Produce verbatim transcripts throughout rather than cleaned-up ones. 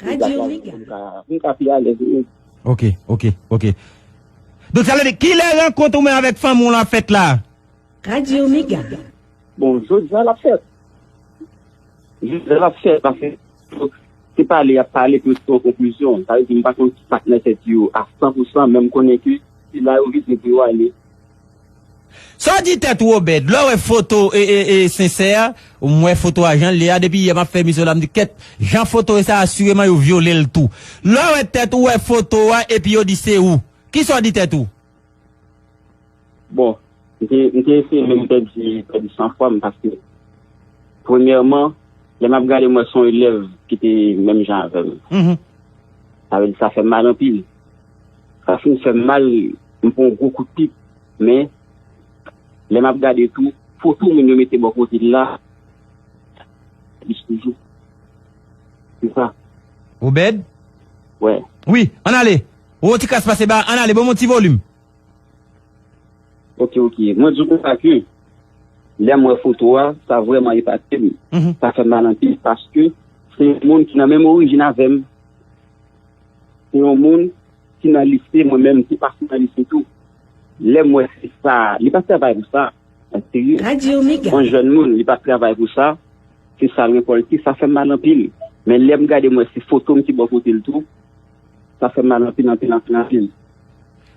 Radyo Mega pou m ka, pou m ka pi alèz wi. Ok, ok, ok. Donk, sa vle di, kilè rankont ou menm avèk fanmi w lan fèt la? Radyo Mega. Bon, jodi a l ap fèt. Jodi a l ap fèt, paske se pale y ap pale pou yo soti yon konklizyon. Sa vle di, m pa konn ki sa k nan tèt yo a san pou san, men m konnen ke se la yo vize pou yo ale. Sa w di tèt ou, Obed? Lè w wè foto e, e, e, Sensè, m wè foto a jan l ye a, depi yè m ap fè emisyon la, m di, kèt, jan foto e sa, asireman yo vyole l tou. Lè w wè tèt ou, wè foto a, epi yo di se ou. Kisa w di tèt ou? Bon, m te, m te eseye menm pèdi, pèdi sanfwa m, paske, premyèman, lè m ap gade, m wè se yon elèv ki te menm jan avè m. Mhm. Sa vle di, sa fè m mal anpil. Sa fin fè m mal, m pran yon gwo kout pip. Men, lè m ap gade tou, foto moun yo mete bò kote l la, plis toujou. Se sa. Obed? Wè. Wi, ann ale. Ou ti kras pase ba, ann ale, ban m yon ti volim. Ok, ok. Mwen di w konsa ke, lè m wè foto a, sa vrèman epate m. Mhm. Sa fè m mal anpil, paske se yon moun ki nan menm orijin avè m. Se yon moun ki nan lise, mwen menm, m te pase nan lise tou. Lè m wè se sa, li pa travay pou sa, an serye. Radyo Mega. Yon jèn moun, li pa travay pou sa, se sa l rekòlte, sa fè m mal anpil. Men lè m gade, m wè se foto m ki bò kote l tou, sa fè m mal anpil, anpil, anpil, anpil.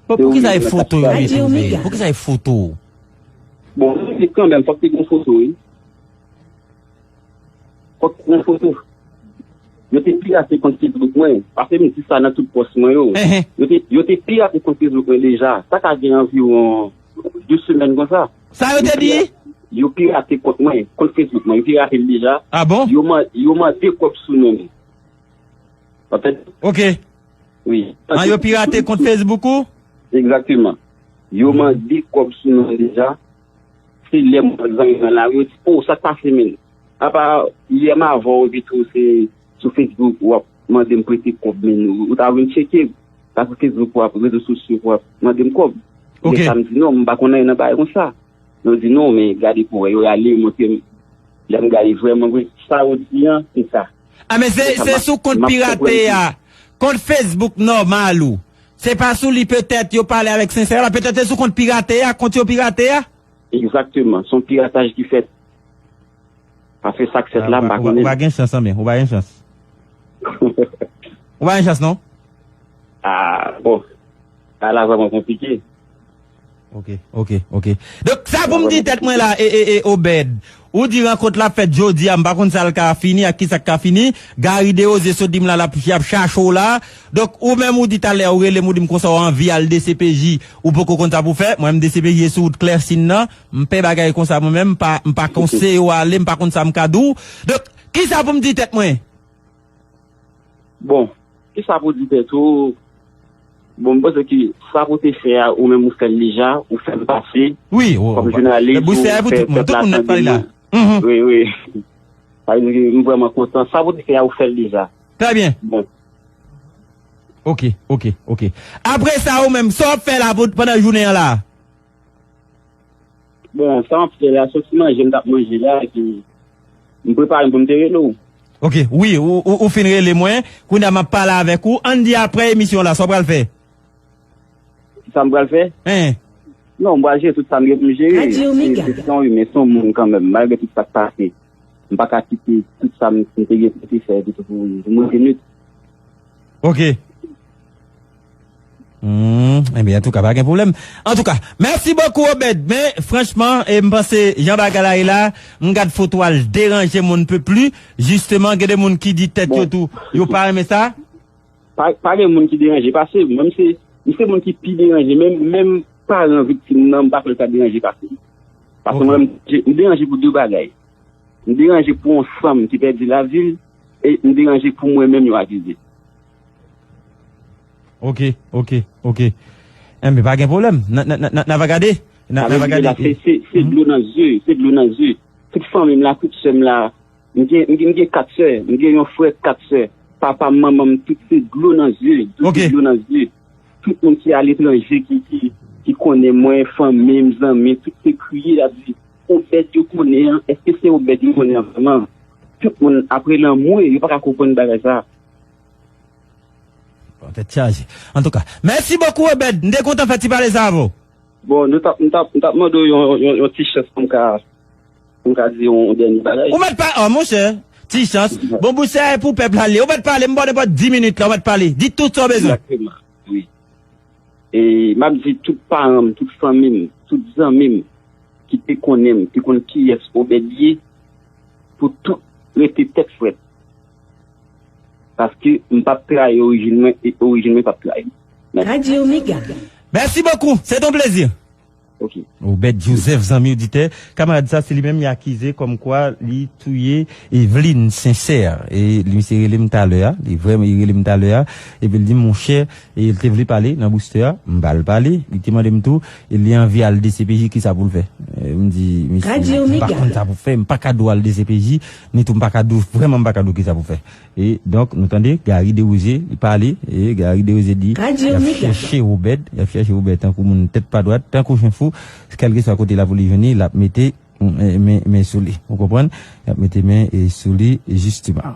Bon, poukisa e foto yo mete w, men? Poukisa e foto? Bon, men kanmenm, fòk te gen foto, wi. Fòk te gen foto. Yo te pirate kont Facebook mwen. Paske m di sa nan tout pòs mwen yo. Enhen. Yo te, yo te pirate kont Facebook mwen deja. Sa ka gen anviwon de semèn konsa. Sa yo te di? Yo pirate kont mwen, kont Facebook mwen. Yo pirate l deja. Ah bon? Yo man-, yo mande kòb sou non m. Anfèt, ok. Wi. Ah, yo pirate kont Facebook ou? Egzakteman. Yo mande kòb sou non deja. Se lè m wè zanmi mwen la, yo di, "O, sa k pase, menn? Apa yè m avè w, epi tou se sou Facebook w ap mande m prete kòb, menn. Ou, ou ta vin tcheke m. Sa sou Facebook w ap, rezo sosyo w ap mande m kòb." Ok. Men sa m di, "Non, m pa konn anyen nan bagay konsa." Yo di, "Non, men gade pou wè." Yo rale, yo montre m. Lè m gade vrèman vre, sa yo di an, se sa. Ah, men se, se sou kont pirate a, kont Facebook nòmal ou. Se pa sou li petèt yo pale avèk Sensè la, petèt se sou kont pirate a, kont yo pirate a. Egzakteman, se yon pirataj ki fèt. Paske sa k fèt la, m pa konnen. Ou pa gen chans, men, ou pa gen chans. Ou pa gen chans, non? Ah, bon. Sa la vrèman konplike. Ok, ok, ok. Donk, sa pou m di tèt mwen la, e, e, e, Obed. Ou di rankont la fèt jodi a, m pa konn sa l ka fini ak kisa k ka fini. Gary Desrosiers sot di m la, l ap, y ap chache w la. Donk, ou menm ou di talè, ou rele m, ou di m konsa w anvi al D C P J, ou poko konn sa pou fè. Mwen menm D C P J sou wout Klèsin nan. M pè bagay konsa mwen menm, m pa, m pa konseye w ale, m pa konn sa m ka di w. Donk, kisa pou m di tèt mwen? Bon, kisa pou di tèt ou? Bon, m panse ke sa pou te fè a, ou menm ou fè l deja, ou fè l pase. Wi, kòm jounalis, ou fè pèp la tande nou. Wi, wi. Sa vle di ke m vrèman kontan. Sa pou te fè a, ou fè l deja. Trè byen. Bon. Ok, ok, ok. Apre sa, ou menm, sa w ap fè la pou, pandan jounen an la? Bon, sa m ap fè la, se yon ti manje m t ap manje la, epi m prepare m pou m te rele w. Ok, wi, ou, ou, ou fin rele mwen, kounye a m ap pale avèk ou. Ann di apre emisyon la, sa w pral fè? Kisa m pral fè? Hein. Non, m pral jere tout sa m gen pou m jere. Se, se, se yon imen, se yon moun kanmenm, malgre tout sa k pase. M pa ka kite tout sa m, m te gen pou te fè, epi tou pou, pou mwen te nwit. Ok. Hmm, ebyen, antouka, pa gen pwoblèm. Antouka, mèsi bokou, Obed. Men, franchman, e, m panse, jan bagay la ye la, m gad foto a, l deranje m on ne peut plus. Jisteman, gen de moun ki di tèt yo tou, yo pa renmen sa. Pa, pa gen moun ki deranje, paske mwen, m se, m se moun ki pi deranje, menm, menm paran viktim nan, m pa kwè l ka deranje pase m. Paske mwen, m, m deranje pou de bagay. M deranje pou yon fanm ki pèdi lavi l, e m deranje pou mwen menm yo akize. Ok, ok, ok. Enben, pa gen pwoblèm. N a, n a, n a, n a, n a va gade. N a, n a va gade. Se, se, se dlo nan zye, se dlo nan zye. Tout fanmi m la, tout sè m la, m gen, m gen, m gen kat sè, m gen yon frè, kat sè. Papa m, manman m, tout se dlo nan zye, tout se dlo nan zye. Tout moun ki aletranje, ki, ki, ki konnen mwen, fanmi m, zanmi, tout se kriye, y ap di, Obed yo konnen an, èske se Obed yo konnen an vrèman? Tout moun ap rele anmwe, yo pa ka konprann bagay sa. Tèt chaje. Antouka, mèsi bokou, Obed. M te kontan fè ti pale sa avè w. Bon, nou t ap, m t ap, m t ap mande w yon, yon, yon ti chans pou m ka, pou m ka di yon dènye bagay. Ou mèt pa, oh, monchè, ti chans. Bon, bouch sa e pou pèp la li. Ou mèt pale, m ba w nenpòt dis minit la, ou mèt pale. Di tout sa w bezwen. Egzakteman, wi. E m ap di tout paran m, tout fanmi m, tout zanmi m ki te konnen m, ki konn kiyès Obed ye, pou tout rete tèt frèt. Paske m p ap trayi orijin mwen, e orijin mwen p ap trayi m. Mèsi. Radyo Mega. Mèsi bokou, se ton plezi. Ok. Obed Joseph, zanmi oditè, kamarad sa, se li menm y akize kòmkwa li touye Eveline Sincère. E li, misye rele m talè a, li vrèman, li rele m talè a, epi l di, monchè, e l te vle pale nan booster a, m ba l pale, li te mande m tou, e li anvi al D C P J, kisa pou l fè? E m di, misye, m pa konn sa pou fè, m pa ka di w al D C P J, ni tou m pa ka di w, vrèman m pa ka di w kisa pou fè. E donk, nou tande, Gary Desrosiers, li pale, e Gary Desrosiers di, y ap chèche Obed, y ap chèche Obed tankou moun tèt pa dwat, tankou chen fou, kèlkeswa kote lapolis jwenn li, l ap mete, mm, men, men sou li. Ou konprann? Y ap mete men, e, sou li, jisteman.